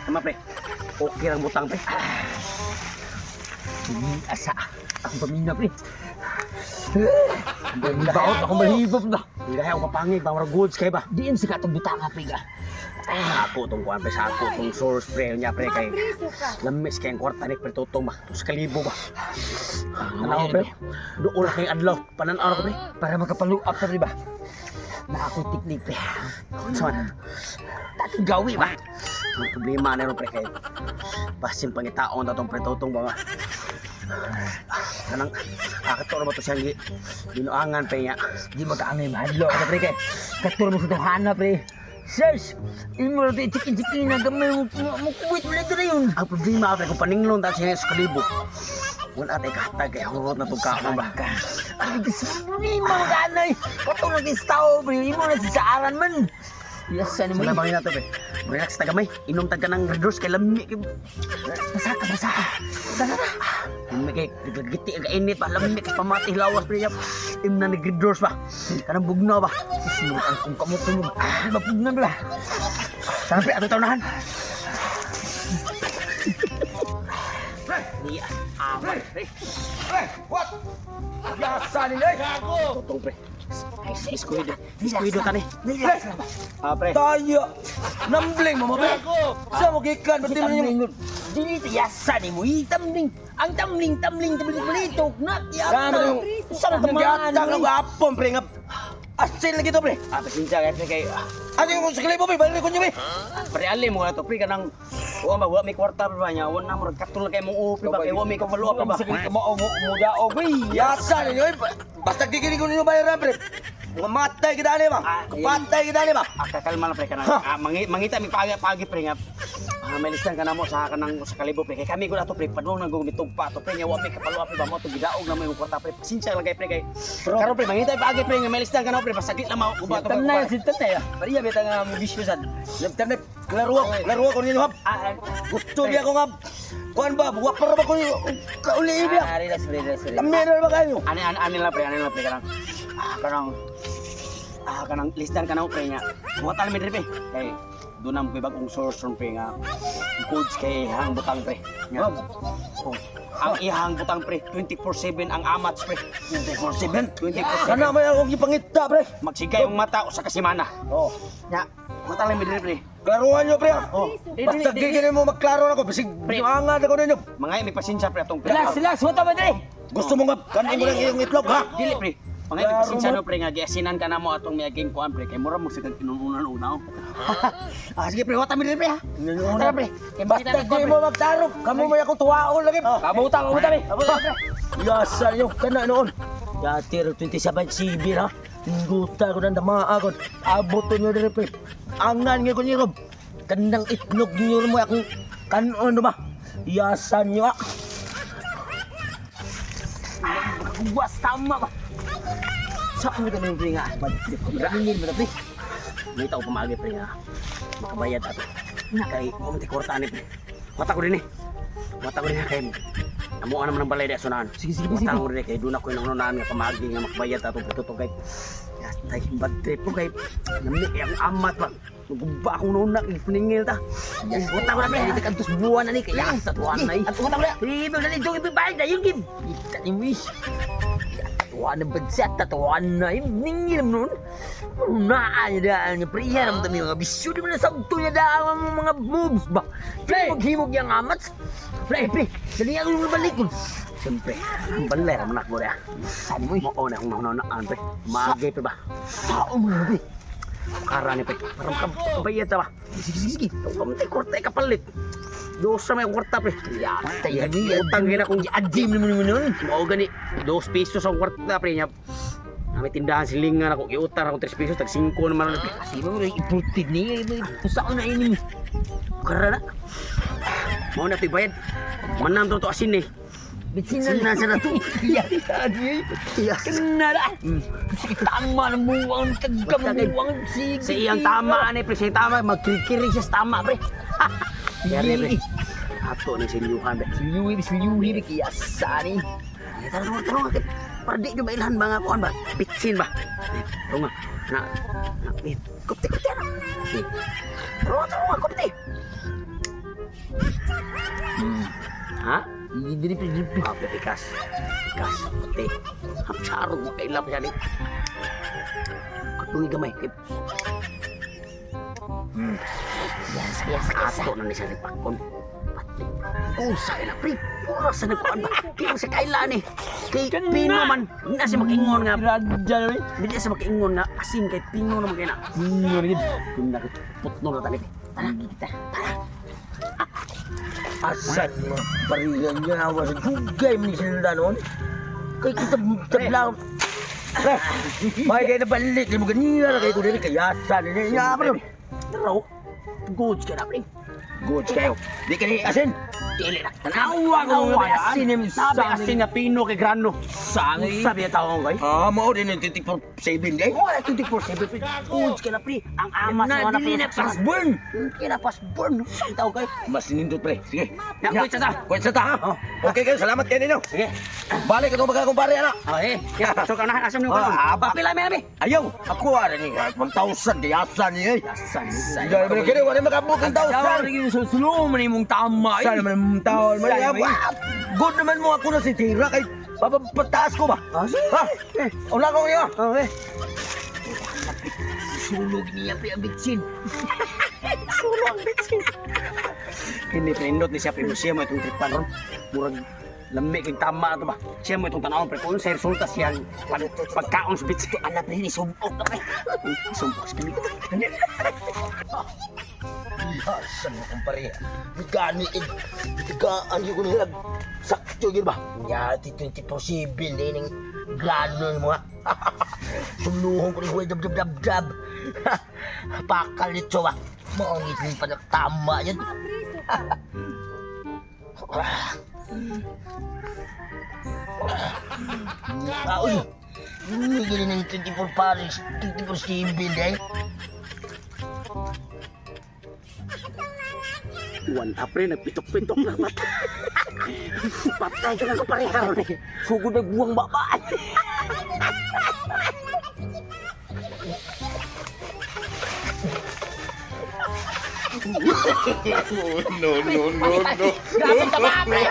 Tama, pre. Okay lang butang, pre. Asa akong pamilya, pre. Baot akong malibog na. Hindi kaya ako papangig ba murag goods kay ba. Diin sa katong butanga, pre ga. Ako tong kuan, pre, sa ako tong source, pre, nya, pre, kay lamis kay ang kwarta ni pre Tutong ba. Tus kalibo ba. Tanaw, pre. Doon kay adlaw panan-aw ko, pre. Para makapalu-up ta, pre ba. Na ako'y teknik, pre. Unsa man? Tatong gawi ba. Ang problema na ron, pre, kay basin pangitaon na tong pre Tutong ba nga. Kanang akato ra ba to siyang binuangan pre nga. Di magkaangay mahadlo ka, pre, kay. Katur mo sa itong hana, pre. Sirs, imo na ito chikin-chikin na gamay mo mo kuwit mo na ito na yun. Ang problema, pre, kung paninglon ta siya sa kalibo. Wala tay kahatag kay hurot na tong kaon ba. Ay, problema mo kaanay. Katulog is tao, pre. Imo na sa saaran man. Yes, ano mo Sila yun? bangin nato, pre. Relax ta gamay. Inom ta ka ng Red Horse kay lami kay Pasaka, pasaka. Tara na. Lami kay giti ang kainit ba, lami kay pamati lawas, pre. Im na ni Red Horse ba. Kanang bugnaw ba. Sunod ang kung kamot mo. Mapugnan ba? Sana, pre, ato tawnahan. Pre, amat, pre. Pre, what? Yasa nila eh. Tutong, pre. Ay, iskuido. Iskuido tani. Relax na ba? Ah, pre. Tayo. Nambling mo pre. Sa mo gikan pati mo yung Dili ito yasa ni mo. Itamling. Ang tamling, tamling, tamling, balitok na. Sama yung Sa mo tamaan. Gatang ng gapon, pre, nga. Asin lagi to, pre. Ah, pasensya kay pre kay Ano yung sa kalibo, pre? Balik ko niyo, pre. Pre, ali mo na to, pre, kanang wa ba wa may kwarta pre ba niya. Wa na murag katul kay mong upi ba kay wa may kapaluwa pa ba. Mo mo mo dao, pre. Yasa ninyo eh. Basta gigiling ko ninyo bayaran, pre. Mga matay kita ni ba? Patay kita ni ba? Ah, kakalma lang, pre, kanang ah, mangita mi pagi pagi, pre, nga. Ah, may listan ka na mo sa kanang sa kalibo, pre. Kay kami gud ato, pre, padung nang gumitog pa ato, pre, nya wa may kapaluwa pre ba mo to gidaog na mo yung kwarta, pre. Pasensya lang kay pre kay. Karon, pre, mangita mi pagi, pre, nga may listan ka na mo, pre, pasaglit lang mao guba to. Tanay, si tanay. Pariya beta nga mo bisyo sad. Internet, klaro, klaro ko ninyo, hap. Ah, Gusto niya ko nga. Kuan ba? Wa pa ra ba ko kauli niya? ah, relax, relax, relax. Kami na ba kayo? Ani ani ani lang, pre, ani lang, pre, kanang kanang listan ka na mo, pre, nga. Buhatan mi diri, pre. Kay doon ang bagong source ron, pre, nga codes kay hang butang, pre. Nga. Oh. Ang ihang butang, pre, 24/7 ang amats, pre. 24/7. 24/7. Kana may akong gipangita, pre. Magsigay ang mata usa ka semana. Oh. Nya, buhatan lang mi diri, pre. Klaruhan nyo, pre. Ah. Oh. Basta gigilin mo magklaro na ko. Bisig, Pre. angan ako ninyo. Mga may pasensya, pre, atong pre. Relax, relax. Wata ba dre? Gusto mo nga, kanin mo lang iyong itlog, ha? Dili, pre. Mga may pasensya no, pre, nga giasinan ka na mo atong miaging kuan, pre, kay mura mo sigag inununan unaw. Ah, sige, pre, wata mi diri, pre, ha. Tara, pre. Kay Basta makita na di mo magtarok. Kamu may akong tuwaon lagi. Kamuta, kamuta mi. Kamuta, pre. Yasa nyo, kana noon. Yatir 27 CB ha. Guta ko ng dama ako. Abot nyo diri, pre. Angan nga ko niyo. Kanang itlog niyo mo akong kanon ba? Yasa nyo ah. Guwas tama ba? Sa mo kami pre nga. Bad trip ko. Ramingin mo na, pre. May tao pamagi, pre, nga. Makabayad ato. Kay mo man kwarta ani, pre. Wata ko din eh. Wata ko din kay amo naman ang balay di asunahan. Sige, sige, sige. Wata ko din eh, kay doon ako yung nanunahan nga pamagi nga makabayad ato pre kay tay bad trip ko kay nami ang amat ba. Guba akong nuna kay paningil ta. Yes, Wata ko na, pre. Dito kantos buwan na ni kaya sa tuwan na eh. At wata ko na. Ibe dali dong ibe bayad na yung gib. Ita ni wish. Tatuan na bansa, tatuan na eh. Ningil mo nun. Marunaan niya daan niya. Pre, yan ang dami mga bisyo. Di mo na sabto niya daan ang mga moves ba? Pre, maghimog yung amats. Pre, pre, dali nga ako balik. Siyempre, ang balay ra man ako re. Saan mo eh? Mao na akong naunaan, pre. Maagi pre ba. Sao mo na, pre? Kara ni, pre. Parang kabayad ta ba. Sige, sige, sige. Kamtay kwarta kapalit. Dos ra may kwarta, pre. Yata yan eh. Utang gina kung Adim naman naman nun. Mao gani 2 pesos ang kwarta, pre, nya. Nami tindahan silingan ako giutang ako 3 pesos tag 5 naman pre. Kasi mo rin iputin niya. Pusa ko na ini. Kara na. Mao na to'y bayad. Manam to to asin eh. Bitsinan Bitsinan sa na to. Yata niya. Kanara. Sige, tama na muwang tagamuwang sige. Sa iyang tama ani, pre, sa iyang tama magkikiri siya sa tama, pre. Kaya pre. Ato ni silyuhan, pre. Suyuhi, suyuhi, kaya sani. Ay, tara, tara, tara, tara. Para di nyo mailhan ba nga kuan ba? Bitsin ba? Eh, tara nga. Na, na, eh, kupti, kupti, ano? Eh, tara, tara nga, kupti. Ha? Diri pre, diri pre. Ah, pikas. Pikas. Puti. Hapsarog mo kaila pa siya ni. Katungi gamay. Yes, yes, yes. Ato na ni siya ni Pakon. Pati. Usa na pre. Pura sa nagkuan ba? Pino sa kaila ni. Kay Pino man. Hindi na siya makaingon nga. Radya na Hindi na siya makaingon nga. Asin kay Pino naman kay na. Pino na gid. Pino na putno na tali. Tara. Kita. Asan mo pariyan niya awa sa dugay man ni sila noon. Kay kita tabla. Pre, may kay nabalik ni mo ganina ra kay ko diri kayasan ni niya pre. Tara. Oh. Goods ka na pre. Good kayo. Di kani asin. Dili na. Tanawa ko nga asin ni Sabi asin nga Pino kay Grano. Sangay. Sabi tawon kay. Ah, mao din ang 24/7 day. Wala 24/7 pre. Goods ka na pre. Ang ama sa Na, wana dili na pre. Pas burn. Dili na pas burn. Saan tao kay? Mas nindot pre. Sige. Ya, kuwit sa ta. Kuwit sa ta ha. Okay kayo, salamat kayo ninyo. Sige. Balik ito mga kumpare ana. Oh, eh. Ya, so ka na asam niyo Ah, aba. Papila mi abi. Ayaw, ako ara ni 1,000 kayasan ni eh. Asan? Dahil kini wala makabuk ang Tawag 1,000. lagi sa sulo man imong tama. eh. Sana naman mong taon. Sana Mali, man. good naman mo ako na si Tira kay papataas ko ba? Ah, sige. Ha? Wala ko niya. Okay. Sulog niya pre ang bitsin. Sulo ang bitsin. Kini pinindot ni siya pre siya mo itong tripan ron. Murag lami kay tama na to ba. Siya mo itong tanawon pre kung sa resulta siyang pagkaon sa bitsin. Anak pre ni sumbok na pre. Sumpok sa kami. Asan mo kumpare? Gani eh. Gaan yun ko nila. Sakto yun ba? Yati 24/7 din ning grano mo ha. Suluhon ko ni Huwag dab dab dab dab. Pakal nito ba. Maong itin pa na tama yan. Ah, uy. Hindi ganun ng 24 pares, 24/7 eh. Wala pre, nagpitok-pitok na mata. Patay ka na ko pareha ron eh. Sugod na buwang babaan. No, no, no, no. Grabe ka ba, pre?